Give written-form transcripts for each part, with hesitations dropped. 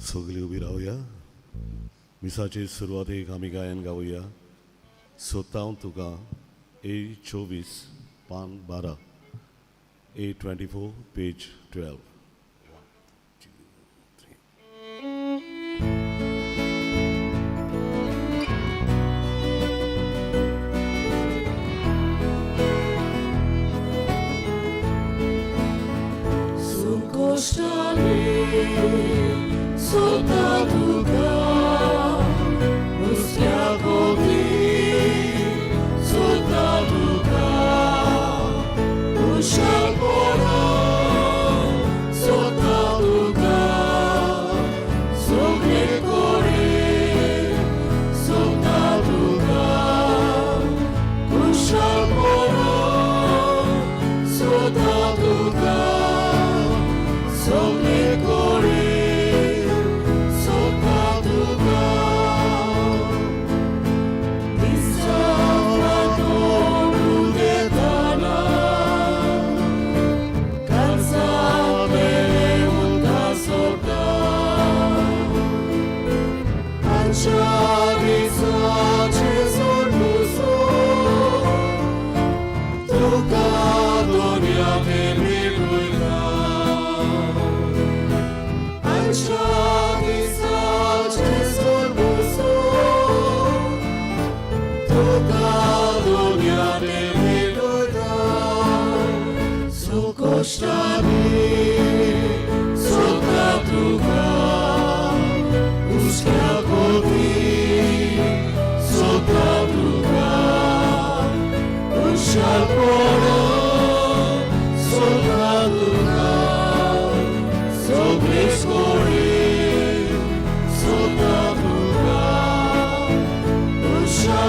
सगळीं उबी रावया. मिसाचे सुरवातेक आमी गायन गावया, सोदता तुका, ए 24, पान 12, A 24, page 12. Sota tuka, Uskia koti, sota tuka, Usha sota tuka, Sogre kore, sota tuka, Usha sota tuka, Sogre kore, sota tuka. Disafrato calzate unta sota, Anciani sace sorbuso, Tuca donia te miluita. Anciani sace sorbuso, Tuca donia te miluita. Sukostani, sota tuka, Uskia koti, sota tuka, Usha sota tuka, Sogres kori, sota tuka, Usha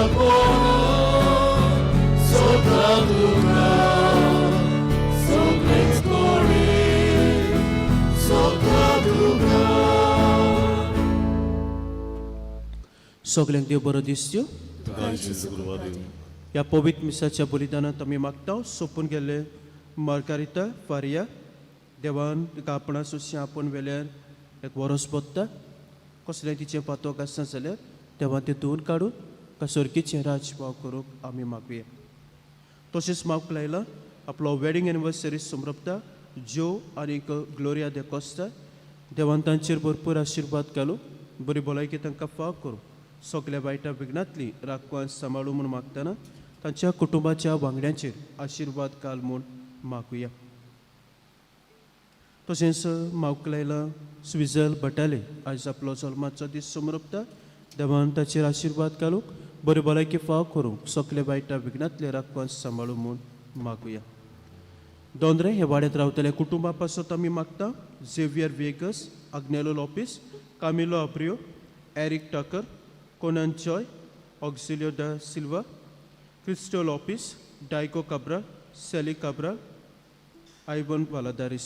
sota tuka, Sogres kori, sota tuka. सगल्यांक देव बरो दिसत्यो. तुका जेजू कृपा दिवं. ह्या पवित्र मिसाच्या बलिदानांत आमी मागता, सोंपून गेल्ले मार्गारिता फारिया, देवान तिका आपणा सोशी आपोवन वेल्यार एक वरोस बदता. कसलें तिचें पातोक आसना जाल्यार देवान तें धुवन काडून ताका सर्गीचें राज फाव करूंक आमी मागुया. तशेंच मागूंक लायला, आपलो वेडींग एनिवर्सरी समरपता ज्यो आनी ग्लोरिया दे कोस्ता, देवान तांचेर भरपूर आशिर्वाद घालूं, बरी भलायकी तांकां फाव करूं, सगल्या वायटा विघ्नांतली राखवान सांबाळूं म्हूण मागतना तांच्या कुटुंबाच्या वांगड्यांचेर आशिर्वाद घाल म्हूण मागुया. तशेंच मागूंक लायला, स्विजल बटाले आयज आपलो जल्माचो दीस समरपता. देवान ताचेर आशिर्वाद घालूंक, बरी भलायकी फाव करूंक, सगल्या वायटा विघ्नांतले राखवान सांबाळूं म्हूण मागुया. दोंद्रे हे वाड्यांत रावतल्या कुटुंबा पासत आमी मागता, Xavier Vegas, Agnelo Lopes, Camilo Abreu, Eric Tucker, Conan Choy, Auxilio the Silva, Cristo Lopes, Diogo Cabral, Sally Cabral, Ivan Valadares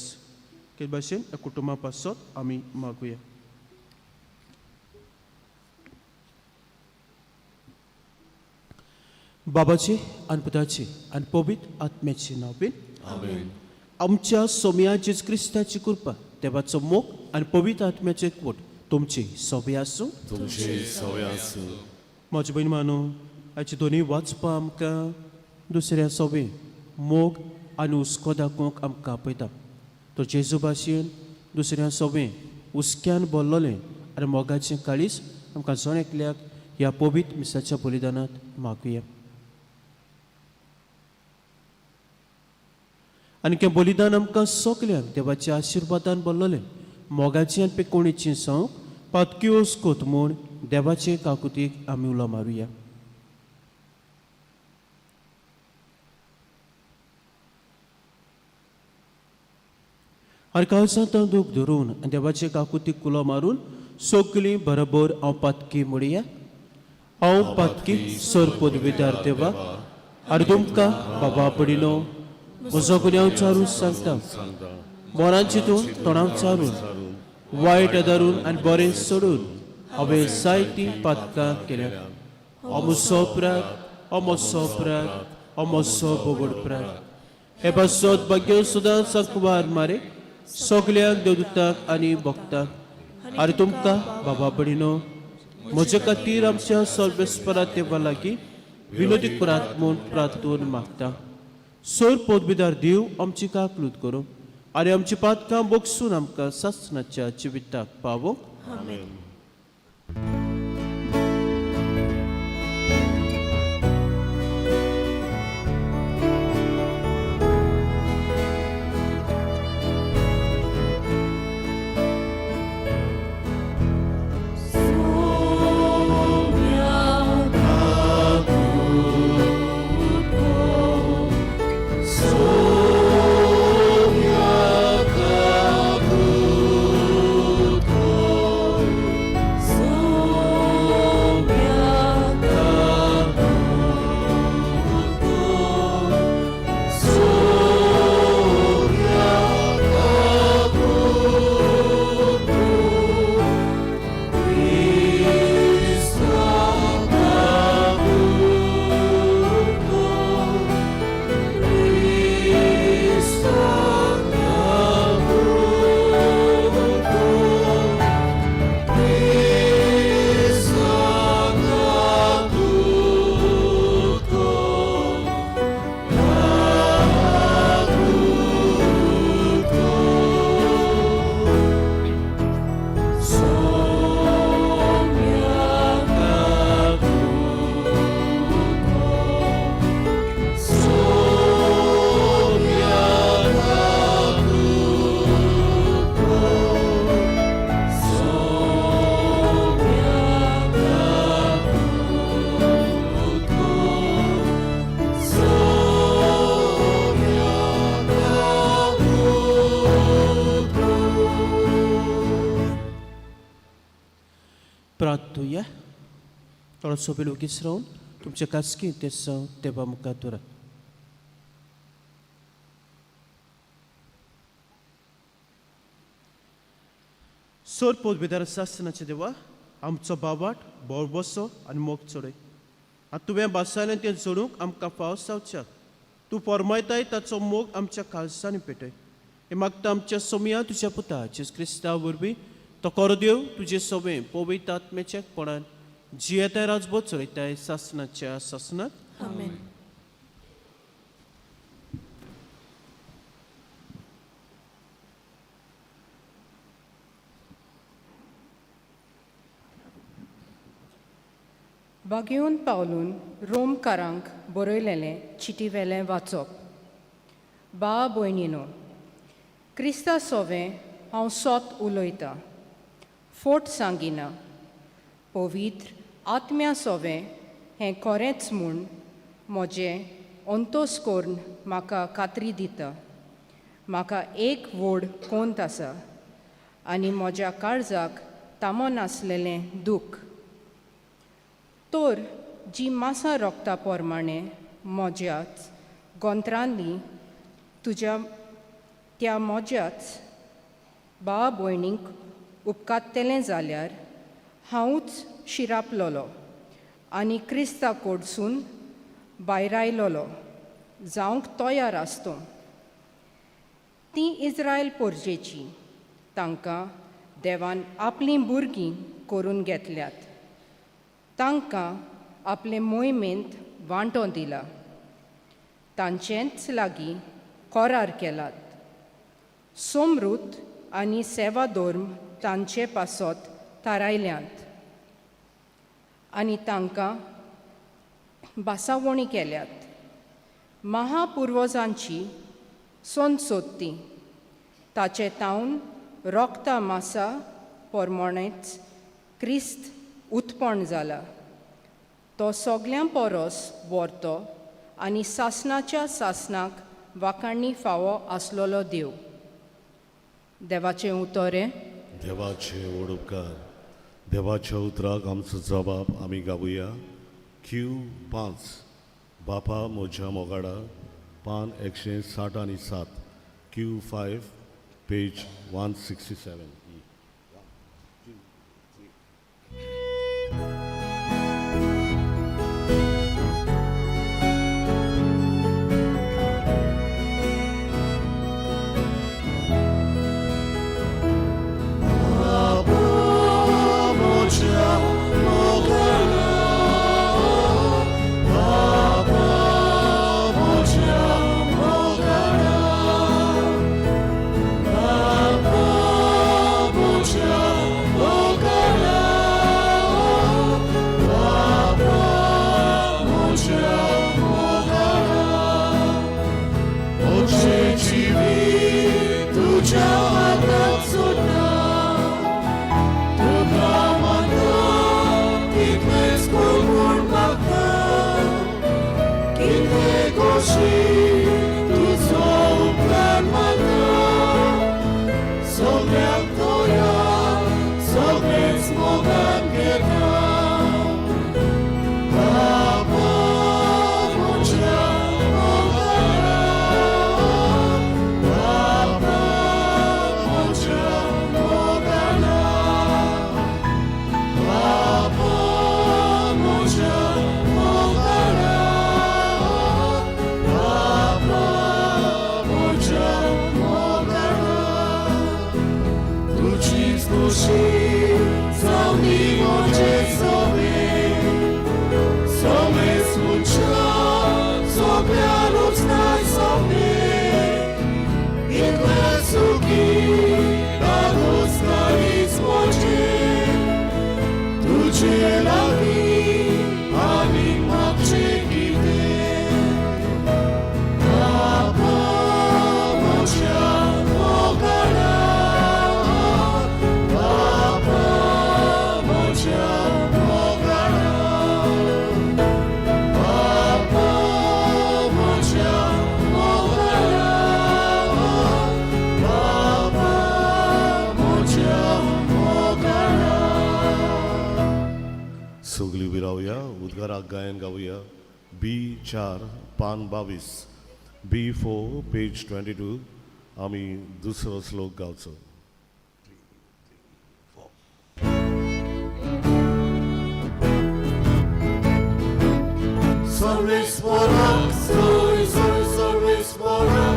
के भाशेन ह्या कुटुंबा पासत आमी मागुया. बाबाचे आनी पुताचे आनी पवित्र आत्म्याचे नांव. आमेन. आमच्या सोमया जेज क्रिस्ताची कृपा, देवाचो मोग आनी पवित्र आत्म्याचे एकवट तुमची सोबी आसूं. तुमचे सवय आसूं. म्हजे भयण मानो, हाची दोनूय वाचपां आमकां दुसऱ्या सोबे मोग आनी हुस्को दाखोवंक आमकां आपयता. तो जेजू भाशेन दुसऱ्या सोबे हुस्क्यान बोल्लोलें आनी मोगाचें काळीज आमकां जण एकल्याक ह्या पवित्र मिसाच्या बलिदानांत मागुया. आनी तें बलिदान आमकां सगल्यांक देवाच्या आशिर्वादान बोल्लोलें मोगाचें आनी पेकोणीचें जावंक पातक्योस कोत म्हूण देवाचे काकुतीक आमी उलो मारुया. आनी काळजांत दूख धरून आनी देवाचे काकुतीक उलो मारून सगलीं बरोबर हांव पातकी म्हणया. हांव पातकी सर पदवीदार देवा आनी तुमकां बाबा पडिनो म्हजो गुन्यांव चारून सांगता. सांगता. मोरान चिंतून, तोंडाव चारून, वायट आदारून आनी बरें सोडून हांवें जायतीं पातकां केल्यात. अमसो अपराध, अमसो अपराध, अमसो बोगड अपराध. हे पासत भाग्य सुदां संकवार मारे सगल्यांक देवदूतांक आनी भक्तांक आनी तुमकां बाबा भयणीनो म्हजे खातीर आमच्या सर्वेस्परा देवा लागीं विनोदी करात म्हूण प्रार्थून मागता. सोर पोदबिदार देव आमची काकलूत करूं आनी आमची पातकां बोगसून आमकां सासणाच्या जिविताक पावोवंक. आमेन. प्रार्थुया. थोडोसो वेळ ओगीच रावन तुमचे खासगी तेसांव देवा मुखार दवरात. सोर पोदबेदार सासनाचे देवा, आमचो बावाट बोरबसो आनी मोग चडय आनी तुवें बासायलें तें जोडूंक आमकां फाव जावच्याक तूं फरमायताय ताचो मोग आमच्या काळजांनी पेटय. हें मागता आमच्या सोमया तुज्या पुता जेजू क्रिस्ता वरवीं. तो कोरो देव तुजे सवें पवित्र आत्म्याच्या एकपणान जियेताय राजबोध चलयताय सासनाच्या सासनात. आमेन. बागेवन पावलून रोमकारांक बरयलेलें चिटीवेलें वाचप. बा भयणीनो, क्रिस्ता सोवें हांव सोत उलयतां, फोट सांगिना. पवित्र आत्म्या सोवें हें खरेंच म्हूण म्हजें अंतोस करून म्हाका खात्री दिता. म्हाका एक व्हड कोंत आसा आनी म्हज्या काळजाक तामो नासलेलें दूख. तर जी मासां रोगता प्रमाणें म्हज्याच गोंत्रांनी तुज्या त्या म्हज्याच भाव भयणींक उपकात्तलें जाल्यार हांवूच शिरापलोलो आनी क्रिस्ता कडसून भायरायलोलो जावंक तयार आसतो. तीं इस्रायल पोरजेची, तांकां देवान आपलीं भुरगीं करून घेतल्यात, तांकां आपले मोहिमेंत वांटो दिला, तांचेच लागीं करार केलात. सोमृत आनी सेवा धर्म तांचे पासत थारायल्यात आनी तांकां भासावणी केल्यात. महापुर्वजांची संसोत्ती ताचे तावन रोगता मासा प्रमाणेच क्रिस्त उत्पन्न जाला. तो सगल्यां परस व्हरतो आनी सासणाच्या सासणाक वाखाणी फावो आसलेलो देव. देवाचें उतर हें. देवाचे व्हड उपकार. देवाच्या उतराक आमचो जबाब आमी गावया. क्यू 5 बापा म्हज्या मोगाडा, पान 167, क्यू 5 पेज 167. Amen. खोशी तुजो उपकार मानता सगळ्यांक दया सगळेच मोगान घेता बाबा म्हज्या मोगाळा बाबा म्हज्या मोगाळा बाबा म्हज्या मोगाळा बाबा म्हज्या मोगाळा तुजीच खोशी जावनी म्हजे सवे सगळेच मनशां सगळ्या नाय सवे इतले सुखी दादोस काळीज म्हजें तुजे लागीं आनीक मागचें कितें बाबा म्हज्या मोगाळा बाबा म्हज्या मोगाळा बाबा म्हज्या मोगाळा बाबा म्हज्या मोगाळा. सगळी उबी रावया, उद्गाराक गायन गावया. बी 4 पान 22, B4 page 22. आमी दुसरो श्लोक गावचो. सर्वेस्परा सोय सोय सर्वेस्परा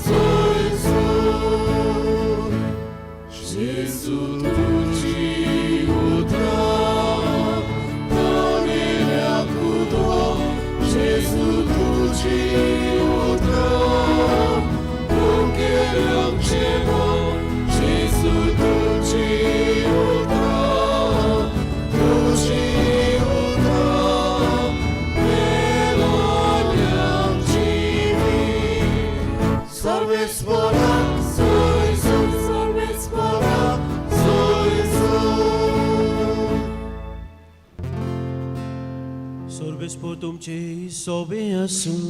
सोय सोय जेजू तुजी उतरां ताणेल्याक उदक जेजू तुजी उतरां भुकेल्यांक जेवण जेजू तुजी उतरां तुजी उतरां मेलोल्यांक जिवीत. सर्वेस्परा सोय सोय सर्वेस्परा सोय सोय. सर्वेस्पोर तुमचे सोबे आसूं.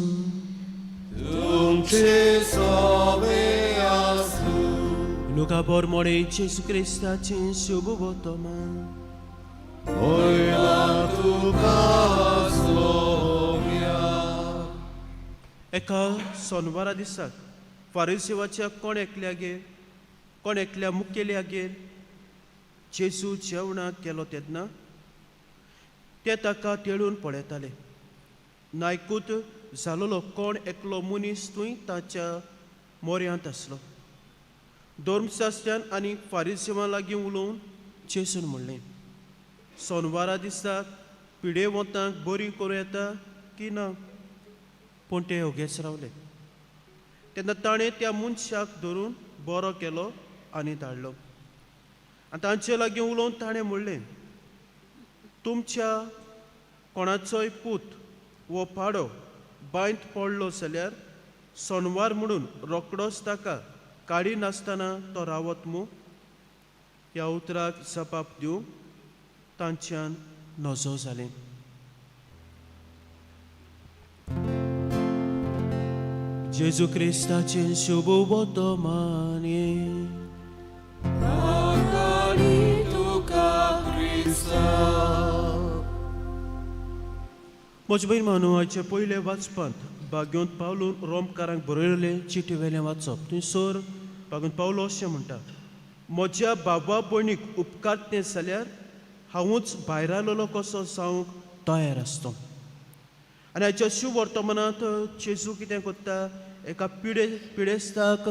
तुमचे सोबे आसूं. लुका पोरमोणे जेजू क्रिस्ताचें शुभ वर्तमान. वयला तुका स्तोत्र. एका सोनवारा दिसाक फारिसिवाच्या कोण एकल्यागेर कोण एकल्या मुखेल्यागेर जेजू जेवणाक गेलो तेन्ना ते ताका तेळून पळयताले. नायकूत जालोलो कोण एकलो मनीस थंय ताच्या मोऱ्यांत आसलो. धर्मशास्त्यान आनी फारिसिवां लागीं उलोवन जेजून म्हणलें, सोनवारा दिसाक पिडेवंतांक बरी करूं येता की ना? पूण ते ओगेच रावले. तेन्ना ताणें त्या मनशाक धरून बरो केलो आनी धाडलो. आनी तांचे लागीं उलोवन ताणें म्हणलें, तुमच्या कोणाचोय पूत वो पाडो बांयत पडलो जाल्यार सोनवार म्हणून रोकडोच ताका काडी नासतना तो रावत मू? ह्या उतराक जबाब दिवंक तांच्यान नजो जालें. जेजू क्रिस्ताचें शुभ वर्तमान. काडी तुका क्रिस्ता. म्हजे भयण मानू, आयचे पयले वाचपांत भाग्योंत पावलून रोमकारांक बरयलें चिटी वेलें वाचप. थंयसर भाग्योंत पावलो अशें म्हणटा, म्हज्या बाबा भयणीक उपकारतें जाल्यार हांवूच भायर आयलेलो कसो जावंक तयार आसतो. आनी आयच्या शुभ वर्तमानांत जेजू कितें करता, एका पिडेस्ताक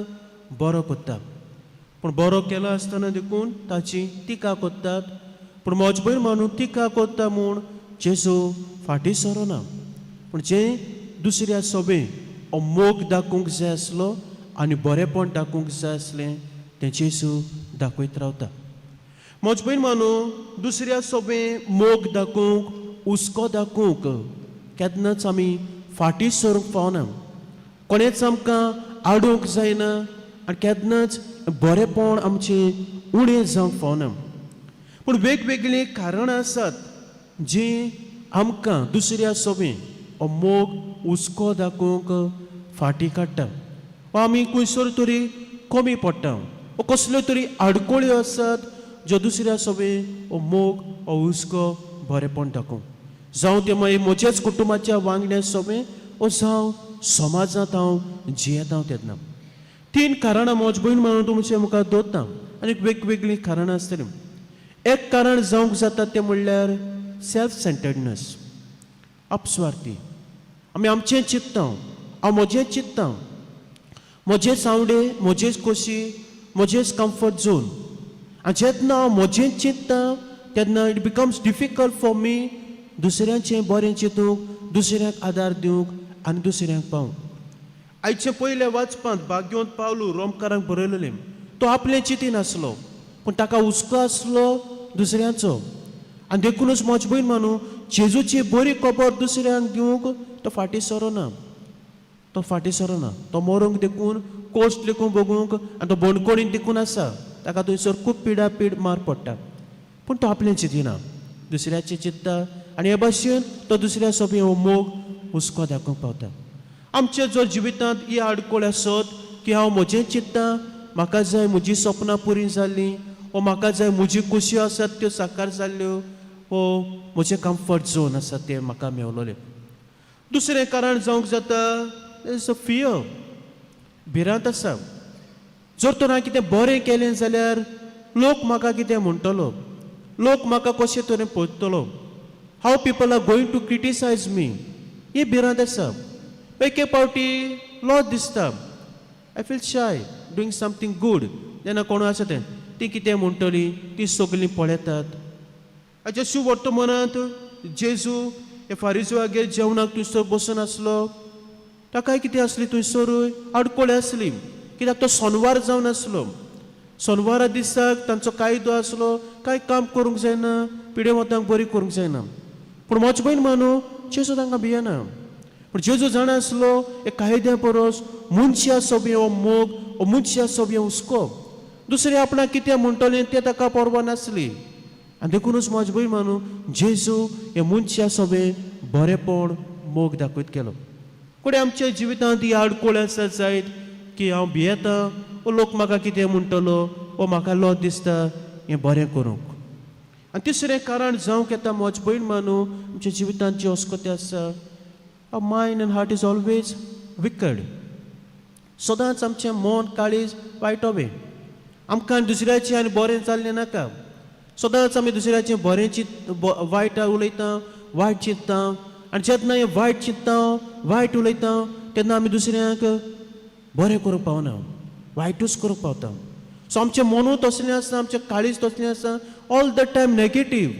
बरो करता. पूण बरो केलो आसतना देखून ताची टिका करतात. पूण म्हज भयण मानून टिका करता म्हूण जेजू फाटीं सरना, पूण जें दुसऱ्या सोबें हो मोग दाखोवंक जाय आसलो आनी बरेंपण दाखोवंक जाय आसलें तें जेजू दाखयत रावता. म्हज भयण मानू, दुसऱ्या सोबें मोग दाखोवंक हुस्को दाखोवंक केन्नाच आमी फाटीं सरूंक फावना. कोणेच आमकां आडोवंक जायना आनी केन्नाच बरेंपण आमचें उणें जावंक फावना. पूण वेगवेगळीं कारणां आसात जीं आमकां दुसऱ्या सोबें हो मोग हुस्को दाखोवंक फाटी काडटा वा आमी खंयसर तरी कमी पडटा वा कसल्यो तरी आडखळ्यो आसात ज्यो दुसऱ्या सोबे हो मोग हो हुस्को बरेपण दाखोवंक, जावं तें मागीर म्हज्याच कुटुंबाच्या वांगड्या सोबे ओ जावं समाजांत हांव जियेता तेन्ना. तीन कारणां म्हज भयण म्हणून तुमचे मुखार दवरता आनी वेगवेगळीं कारणां आसतलीं. एक कारण जावंक जाता तें म्हणल्यार सेल्फ सेंटर्डनस, अपस्वार्थी. आमी आमचें चिंत्ता, हांव म्हजें चिंत्ता, म्हजेच आवडे, म्हजेच खोशी, म्हजेच कम्फर्ट झोन. आनी जेन्ना हांव म्हजें चिंत्ता तेन्ना it becomes difficult for me दुसऱ्यांचें बरें चिंतूंक, दुसऱ्यांक आदार दिवंक आनी दुसऱ्यांक पावूंक. आयचे पयल्या वाचपांत भाग्यवंत पावलू रोमकारांक बरयलेलें, तो आपलें चिंतीन आसलो पूण ताका हुस्को आसलो दुसऱ्यांचो. आनी देखुनूच म्हज भयण मानू जेजूची बरी खबर दुसऱ्यांक दिवंक तो फाटीं सरना, तो फाटीं सरना. तो मरूंक देखून कोश्ट लेखून भोगूंक आनी तो बणकोणीन देखून आसा, ताका थंयसर खूब पिडा पीड मार पडटा, पूण तो आपलें चिंतिना, दुसऱ्याचें चिंत्ता आनी हे भाशेन तो दुसऱ्या सोबी हो मोग हुस्को दाखोवंक पावता. आमच्या जर जिवितांत ही आडखळ आसत की हांव म्हजें चिंत्ता, म्हाका जाय म्हजी सपनां पुरी जाल्लीं वो म्हाका जाय म्हजी खोशी आसात त्यो साकार जाल्ल्यो वो म्हजें कम्फर्ट झोन आसा तें म्हाका मेवलोलें. दुसरें कारण जावंक जाता is a fear, भिरांत आसा. जर तर हांवें कितें बरें केलें जाल्यार लोक म्हाका कितें म्हणटलो, लोक म्हाका कशे तरेन पळयतलो, how people are going to criticise me, ही भिरांत आसा. एके फावटी लॉज दिसता, I feel shy doing something good, जेन्ना कोण आसा तें ती कितें म्हणटली, ती सगळीं पळयतात. हाच्या शिव वर्तमानांत जेजू हे फारिजवागेर जेवणाक थंयसर बसून आसलो, ताकाय कितें आसली थंयसरूय आडखळ आसली, कित्याक तो सोनवार जावन आसलो. सोनवारा दिसाक तांचो कायदो आसलो, कांय काम करूंक जायना, पिडेवंतांक बरी करूंक जायना. पूण म्हज भयण मानू जेजू तांकां भियेना, पूण जेजू जाणा आसलो हे कायद्या परस मनशा सोबी हो मोग, हो मनशा सोबी हुस्को, दुसरें आपणाक कितें म्हणटलें तें ताका पर्वा नासली. आनी देखुनूच म्हज भयण मानू जेजू हे मनशा सोबे बरेपण मोग दाखयत गेलो. कोणे आमच्या जिवितांत ही आडखळ आसा जायत की हांव भियेता वो लोक म्हाका कितें म्हणटलो वो म्हाका लॉज दिसता हें बरें करूंक. आनी तिसरें कारण जावंक येता म्हज भयण मानू आमच्या जिवितांत जी अस्कती आसा, our mind and heart is always wicked. सदांच आमचें मन काळीज वायट हवें, आमकां दुसऱ्याचें आनी बरें जाल्लें नाका. सदांच आमी दुसऱ्याचें बरें चिंत वायट उलयता, वायट चिंत्ता. आनी जेन्ना हें वायट चिंत्ता, वायट उलयता तेन्ना आमी दुसऱ्यांक बरें करूंक पावना, वायटूच करूंक पावता. सो आमचें मनूय तसलें आसा, आमचें काळीज तसलें आसा, all the time negative,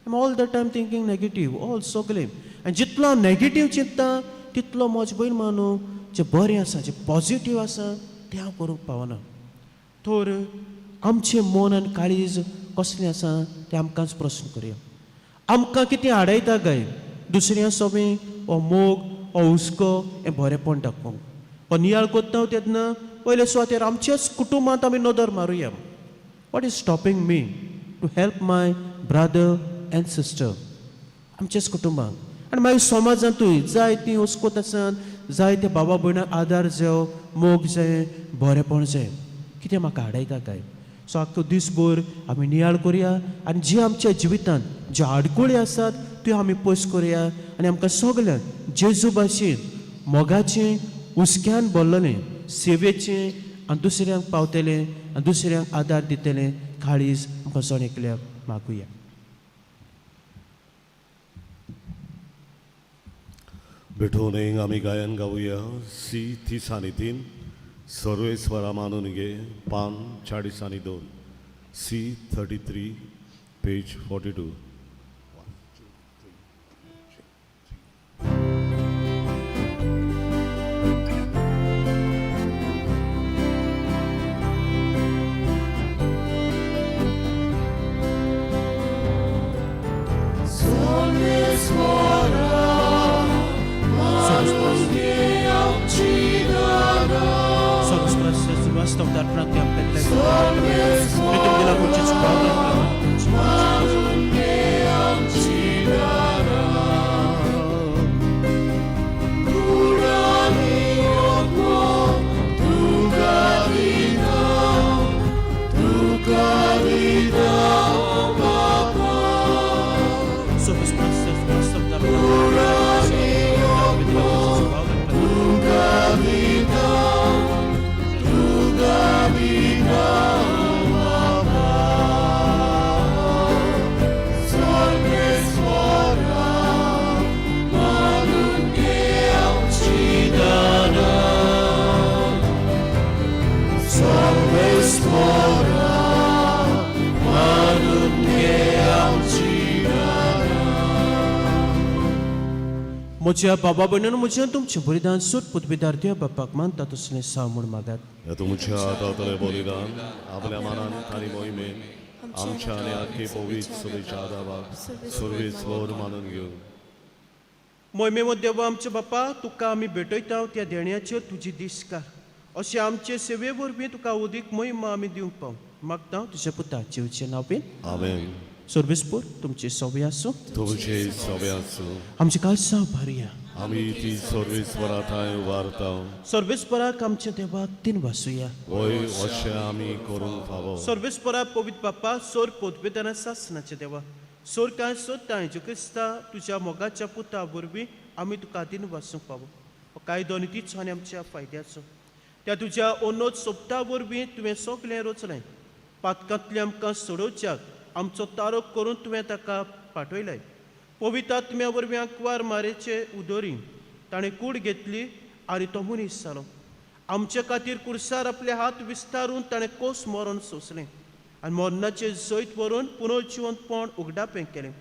I'm all the time thinking negative, all सगळें. आनी जितलो हांव नेगेटीव चिंत्ता तितलो म्हज भयण मानू जें बरें आसा, जें पॉजिटीव आसा तें हांव करूंक पावना. तर आमचें मन आनी काळीज कसलें आसा तें आमकांच प्रस्न करया. आमकां कितें आडयता काय दुसऱ्या सोबें हो मोग, हो हुस्को, हें बरेंपण दाखोवंक. हो नियाळ करता तेन्ना पयले सुवातेर आमच्याच कुटुंबांत आमी नदर मारुया. What is stopping me to help my brother and sister? आमच्याच कुटुंबांत आनी मागीर समाजांतूय जाय ती हुस्कोत आसात, जाय ते बाबा भयणाक आदार जाय, मोग जाय, बरेंपण जाय, कितें म्हाका आडयता काय? सो आख्खो दीसभर आमी नियाळ करुया आनी जी आमच्या जिवितांत ज्यो आडखळी आसात त्यो आमी पयस करुया आनी आमकां सगल्यांक जेजू भाशेन मोगाचें हुस्क्यान भरलेलें सेवेचें आनी दुसऱ्यांक पावतलें आनी दुसऱ्यांक आदार दितलें काळीज आमकां जण एकल्याक मागुया. भेटोवणेक आमी गायन गावया सी 33 सर्वेस्वरा मानून घे पान 42 C 33 page 42. म्हज्या बाबा भयणान म्हज्या तुमचें बलिदान सोद पुतबेदार देव बापाक मानता तसलें साव म्हूण मागात. तुमच्या हातांतलें बलिदान आपल्या मनान आनी मोहिमेन आमच्या आनी आख्खी पवित्र सभेच्या आदाबाक सर्वेस्वर मानून घेवन. मोहिमेवो देवा आमच्या बापा, तुका आमी भेटयता त्या देण्याचेर तुजी दिसकार अशें आमचे सेवे वरवीं तुका उदीक मोहिमा आमी दिवंक पाव मागता तुज्या पुता जेवचे नांवेन. आमेन. सर्वेस्पर तुमचे सवे आसूं. तुमचे सवे आसूं. आमचे काळसां भारया. आमी ती सर्वेस्वरा ठांय उबारता. सर्वेस्पराक आमच्या देवाक तीन वासुया. वय अशें आमी करूंक फावो. सर्वेस्परा पवित्र बापा, सोर पोतबेदाना सासनाचे देवा, सोर कांय सोदता जेजू क्रिस्ता तुज्या मोगाच्या पुता वरवीं आमी तुका दिन वासूंक पावो. हो कायदो आनी तीच आनी आमच्या फायद्याचो. त्या तुज्या ओनोद सोबता वरवीं तुवें सगळें रचलें. पातकांतलें आमकां सोडोवच्याक आमचो तारोक करून तुवें ताका पाठयलें. पवित्र आत्म्या वरवीं आंकवार मारेचे उदोरी ताणें कूड घेतली आनी तो मनीस जालो. आमचे खातीर कुर्सार आपले हात विस्तारून ताणें कोस मरण सोंसलें आनी मरणाचें जैत व्हरून पुनर्जिवंतपण उगडापें केलें.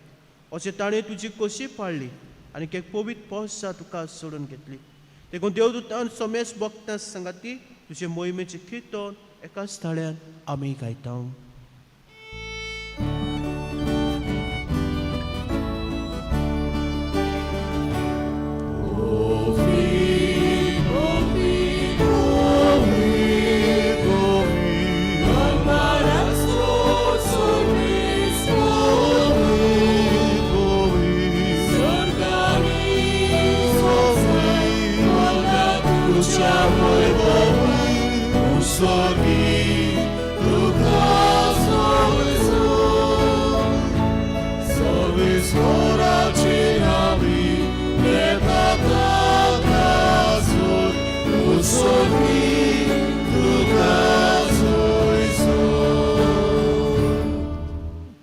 अशें ताणें तुजी कशी पाळ्ळी आनी एक पवित्र पोसा तुका सोडून घेतली. देखून देवदूतान सोमेस भक्तां सांगाती तुजे मोहिमेचें किर्तन एकाच ताळ्यान आमी गायता.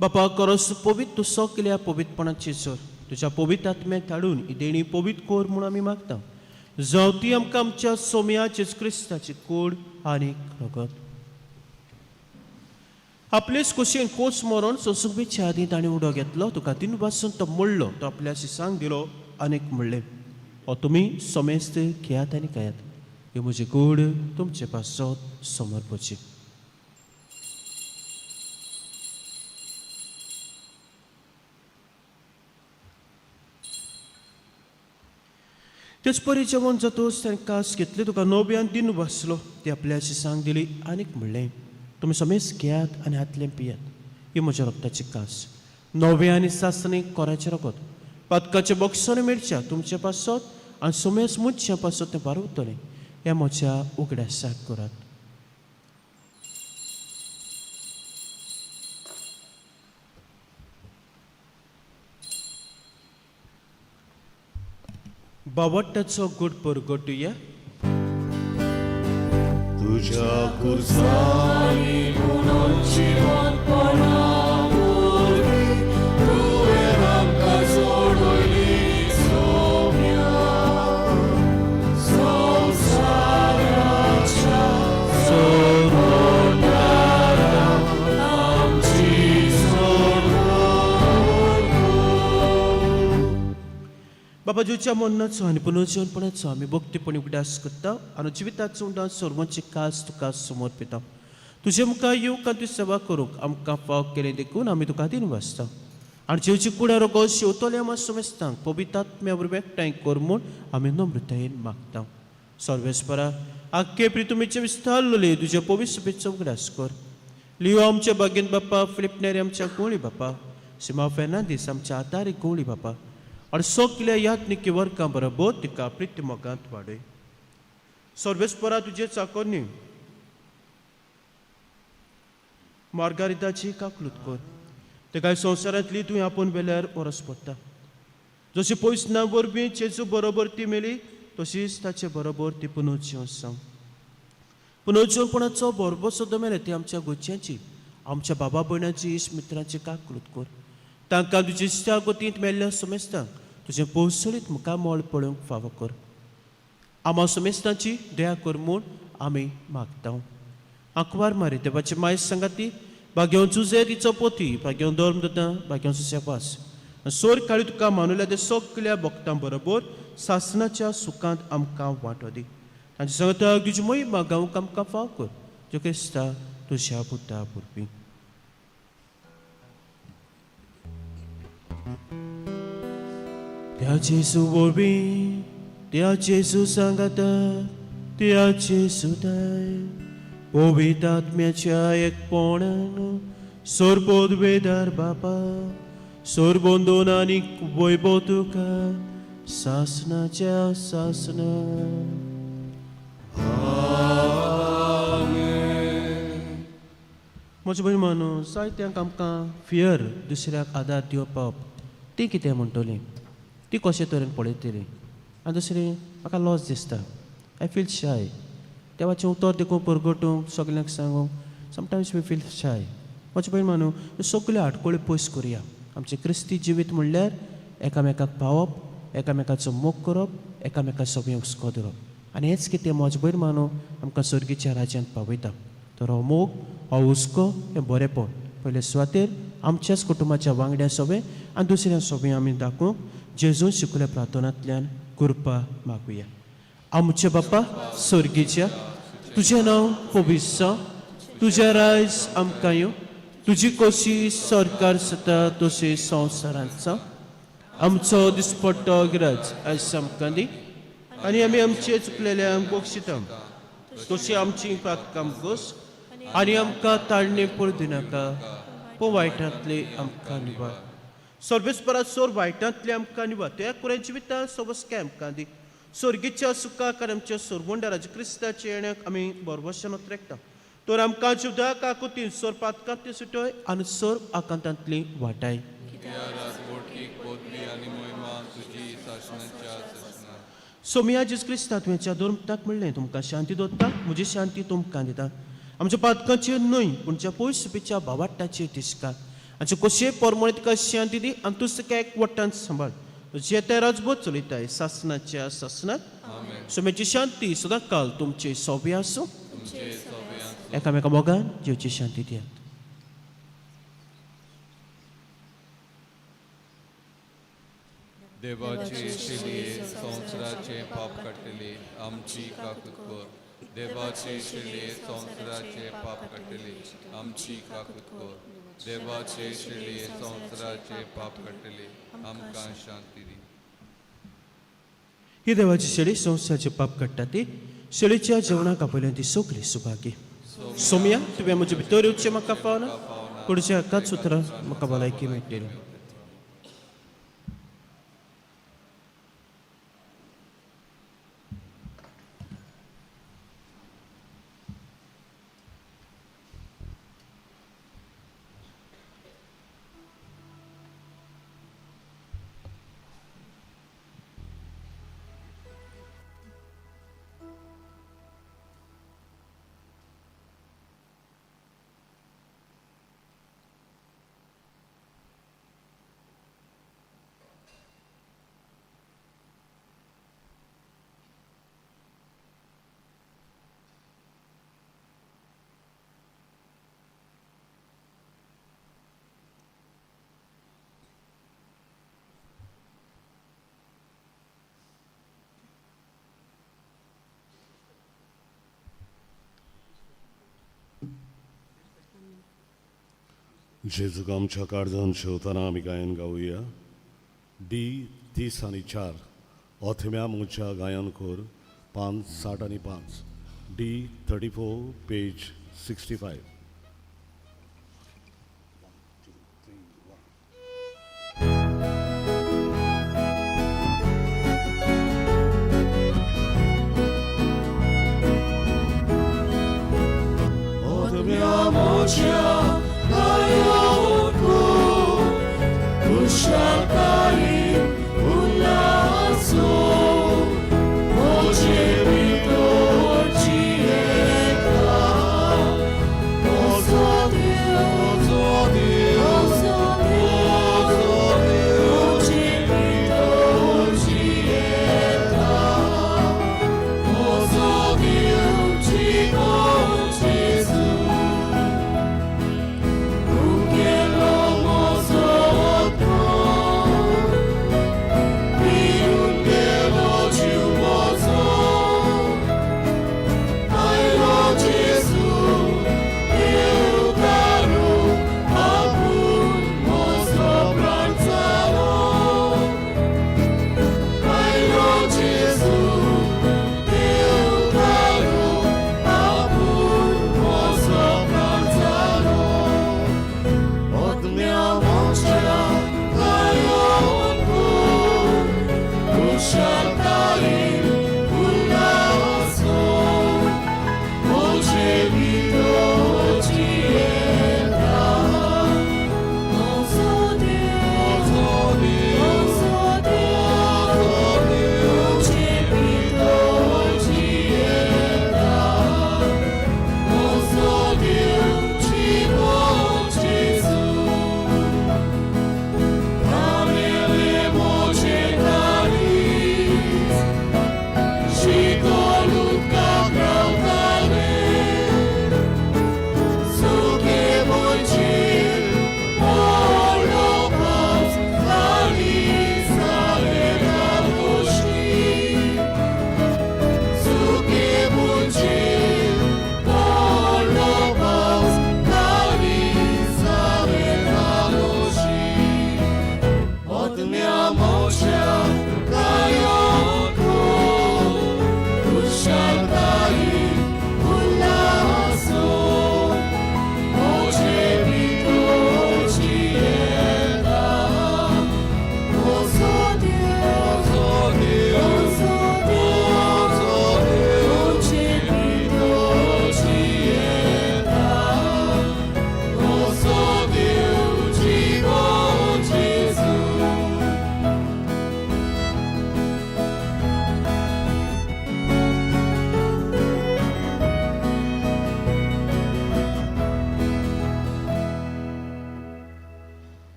बापा करस पवित्र तूं सगल्या पवित्रपणाची सर तुज्या पवित्र आत्म्याक धाडून ही देणी पवित्र कोर म्हूण आमी मागता. जावं ती आमकां आमच्या सोम्या जेजू क्रिस्ताची कूड आनी रगत. आपलेच कुशीन कोस मरोन सोंसूंक आदीं ताणें उडो घेतलो. तुका तीन वासून तो मोडलो. तो आपल्या शिसांक दिलो आनीक म्हणलें, हो तुमी समेस्त घेयात आनी खायात. ही म्हजी कूड तुमचे पासत समर्पची. तेच परी जेवण जातोच ताणें कास घेतली. तुका नव्यान दिन बसलो. ती आपल्या शिसांक दिली आनीक म्हणलें, तुमी समेस्त घेयात आनी हातलें पियात. ही म्हज्या रक्ताची कास, नव्या आनी सासणी कोराचें रगत. पातकाचें बॉक्सांनी मेळच्या तुमचे पासत आनी समेस्त मुदच्या पासत तें वारवतलें. हें म्हज्या उगडासाक करात. बावट्टाचो गुड परगटुया. तुझ्या कुर्सानी पुनर्जिवंतपणा वरवीं तुवें आमकां सोडयली सोम्या. संवसाराच्या सोडणारा आमची सोडवण कर. बाबा जेजूच्या मरणाचो आनी पुनर्जीवनपणाचो आमी भक्तीपणी उगडास करता आनी जिविताचो उडास सर्वांची कास तुका समर्पिता. तुजे मुखार येवंक आनी तुजी सेवा करूंक आमकां फाव केलें देखून आमी तुका दिन वाचता. आनी जेवची कुडा रोगो शेवतले आमा समेस्तांक पवित्र आत्म्या वरवीं एकठांय कर म्हूण आमी नम्रतायेन मागता. सर्वेस्परा आख्खे प्रितुमीचे विस्तारलेले तुजे पवित्र सभेचो उगडास कर. लियो आमच्या बागेन बापा, फिलिपनेरी आमच्या गोळी बापा, सिमा फेर्नांदीस आमच्या आतारी गोळी बापा, आनी सगल्या याज्ञिकी वर्गां बरोबर तिका प्रिती मोगांत वाडय. सर्वेस्परा तुजे चाकोरनी मार्गारिताची काकलूत कर. तिका संवसारांतली तुवें आपोवन वेल्यार वरस पडटा. जशी पयस ना वरवीं जेजू बरोबर ती मेली तशीच ताचे बरोबर ती पुनर्जीवन सांग. पुनर्जीवनपणाचो बरोबर सुद्दां मेले ती आमच्या गोच्याची, आमच्या बाबा भयणाची, इश्ट मित्रांची काकलूत कर. तांकां तुजे इश्टा गतींत मेल्ल्या समेस्तांक तुजें पोसळीत मुखामळ पळोवंक फावो कर. आमा समेस्तांची दया कर म्हूण आमी मागता. आंकवार मारी देवाची मायस सांगाती भाग्योन जुजे तिचो पोती, भाग्योन धर्म दिता, भाग्योन सुसेपास सोर काळी तुका मानुल्या ते सगल्या भक्तां बरोबर सासनाच्या सुखांत आमकां वांटो दी. तांचे सांगता तुजी मोहिमा गावंक आमकां फाव कर, जो क्रिस्ता तुज्या पुता पुरपी. त्या जेजू वरवीं, त्या जेजू सांगाता, त्या जेजू दाय पवित्र आत्म्याच्या एकपणान सरबोद वेदार बापा सरबंदून आनी वैभव तुका सासनाच्या सासना. म्हज्या भयणो, जायत्यांक आमकां फियर दुसऱ्याक आदार दिवपाक, ती कितें म्हणटली, ती कशे तरेन पळयतली. आनी दुसरी म्हाका लॉस दिसता, I feel शाय. देवाचें उतर देखून परगटूंक सगल्यांक सांगूंक समटायम्स we feel शाय. म्हज्या भयण मानू, ह्यो सगल्यो आडखळी पयस करुया. आमचें क्रिस्ती जिवीत म्हणल्यार एकामेकाक पावप, एकामेकाचो मोग करप, एकामेका सगळें हुस्को धरप. आनी हेंच कितें म्हज्या भयण मानू आमकां सर्गीच्या राज्यांत पावयता. तर हो मोग, हो हुस्को, हें बरेंपण पयले सुवातेर आमच्याच कुटुंबाच्या वांगड्या सोबें आनी दुसऱ्या सोबें आमी दाखोवंक जेजून शिकल्या प्रार्थनांतल्यान कृपा मागुया. आमचे बापा सर्गीच्या, तुजें नांव पवित्र जावं, तुजें रायज आमकां येवं, तुजी कशी सरकार जाता तशी संवसारांत जावं. आमचो दिसपट्टो गिराज आयज आमकां दी, आनी आमी आमचे चुकलेल्यांक बक्षिता तशी आमची पातकाम गोस, आनी आमकां ताळणे पडूं दिनाका, पूण वायटांतले आमकां निवार. सर्वेस्परा सोर वायटांतले आमकां निवार, त्या कुऱ्या जिवितांत सोबसकाय आमकां दी. सोर्गीच्या सुखाक आनी आमच्या सोरवंडाराज क्रिस्ताच्या येण्याक आमी बरवशान उतरेकता. तर आमकां जुदा काकुतीन सोर पातकांतली सुटय आनी सोर आकांतांतली वाटाय. सोमिया जेजू क्रिस्ता, तुवें दोन म्हणलें, तुमकां शांती दवरता, म्हजी शांती तुमकां दिता. आमच्या पातकांचेर न्हय पूण ज्या पयस सुपीच्या भावाट्टाचेर दिसका. आमचे कशे परमळे तुका शांती दी आनी तूं तुका एक वट्टान सांबाळ. जे ते राजबोध चलयताय सासनाच्या सासनाक. सोम्याची शांती सदां काल तुमचे सोबे आसूं. एकामेका मोगान जेवची शांती दियात. देवाचे शिलिये संवसाराचे पाप काडटले आमची काकूत कर. देवाचे शिलिये संवसाराचे पाप काडटले आमची काकूत कर. देवाचे शिलिये संवसाराचे पाप काडटले आमकां शांती दी. ही देवाची शेळी संवसाराचे पाप काडटा ती शेळीच्या जेवणाक आपयल्या ती सगळी सुभागी. सोमिया, तुवें म्हजे भितर येवचें म्हाका फावना, कुडच्या एकाच उतरां म्हाका भलायकी मेळटली. जेजूक आमच्या काळजान शेवतना आमी गायन गावया. डी 30 आनी 4 ओथम्या मुच्या गायन कोर पान 60 आनी 5 डी 34 पेज 65.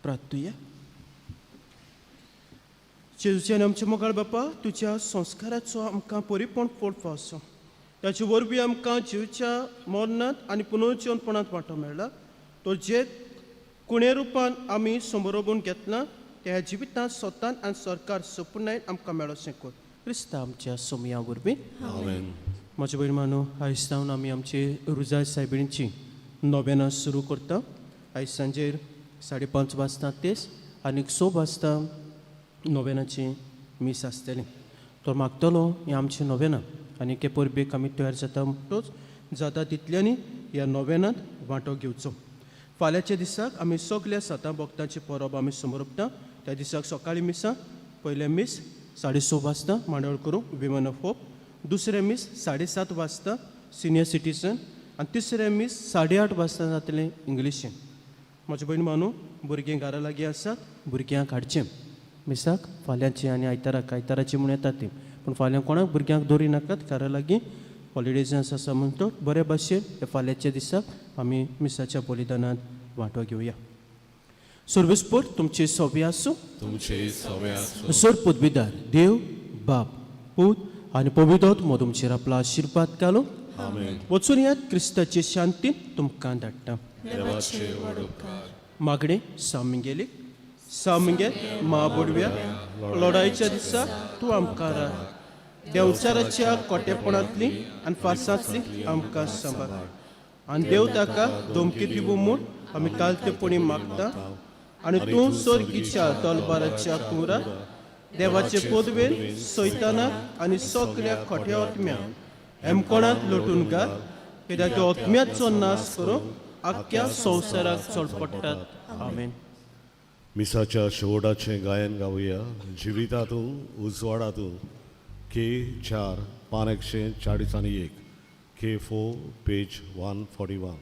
प्रार्थुया. जेजूच्यान आमच्या मोगाळ बापा, तुज्या संस्काराचो आमकां परिपूर्ण फोड फावसो. ताचे वरवीं आमकां जिवच्या मरणांत आनी पुनर्जिवनपणांत वांटो मेळ्ळा. तो जे कुणे रुपान आमी समरोबून घेतला त्या जिवितांत स्वतान आनी सरकार सपुर्णायन आमकां मेळोशें कर, क्रिस्ता आमच्या सोमया वरवीं. आमेन. म्हज्या भयण मानो, आयज सावन आमी आमचे रुजाय सायबिणीची नोवेनां सुरू करता. आयज सांजेर 5:30 वाजता तेच आनी 6 वाजता नोवेनाची मीस आसतलें. तो मागतलो हें आमचें नोवेनां आनी एके परबेक आमी तयार जाता म्हणटच जाता तितल्यांनी ह्या नोवेनांत वांटो घेवचो. फाल्यांच्या दिसाक आमी सगल्या सातां भक्तांची परब आमी समर्पता. त्या दिसाक सकाळीं मिसां, पयलें मीस 6:30 वाजता मांडवळ करूंक विमन ऑफ होप, दुसरें मीस 7:30 वाजता सिनियर सिटीजन आनी तिसरें मीस 8:30 वाजता जातलें इंग्लिशीन. म्हजे भयण मानू, भुरगीं घरा लागीं आसात, भुरग्यांक हाडचें मिसाक फाल्यांचें आनी आयताराक. आयताराचें म्हूण येतात ती, पूण फाल्यां कोणाक भुरग्यांक दवरी नाकात घरा लागीं, हॉलिडेज आसा म्हणटो बरे भाशेन ह्या फाल्यांच्या दिसाक आमी मिसाच्या बलिदानांत वांटो घेवया. सर्वेस्पोर तुमचे सोबे आसूं. तुमचे सवे आसूं. सर पदवीदार देव बाप, पूत आनी पवित्र तुमचेर आपलो आशिर्वाद घालूं. आमेन. वचून यात, क्रिस्ताचे शांतीन तुमकां धाडटा. देवाचे व्हड उपकार. मागणें सामगेली. सामगे मा बोडव्या, लढायच्या दिसा तूं आमकां राख. देंवचाराच्या कोटेपणांतली आनी फासांतली आमकां सांबाळ आनी देव ताका धमकी दिवं म्हूण आमी कालतेपणी मागता. आनी तूं सर्गीच्या तलबाराच्या कुरा देवाचे पदवेन सैतानाक आनी सगल्या खोट्या आत्म्यांक हेमकोणांत लोटून घाल, कित्याक त्या आत्म्याचो नाश करूंक आख्ख्या संवसाराक चडपडटात. आमेन. मिसाच्या शेवटाचें गायन गावया. जिवितातूं उजवाडातूं, के 4, पान 141, K 4, page 141.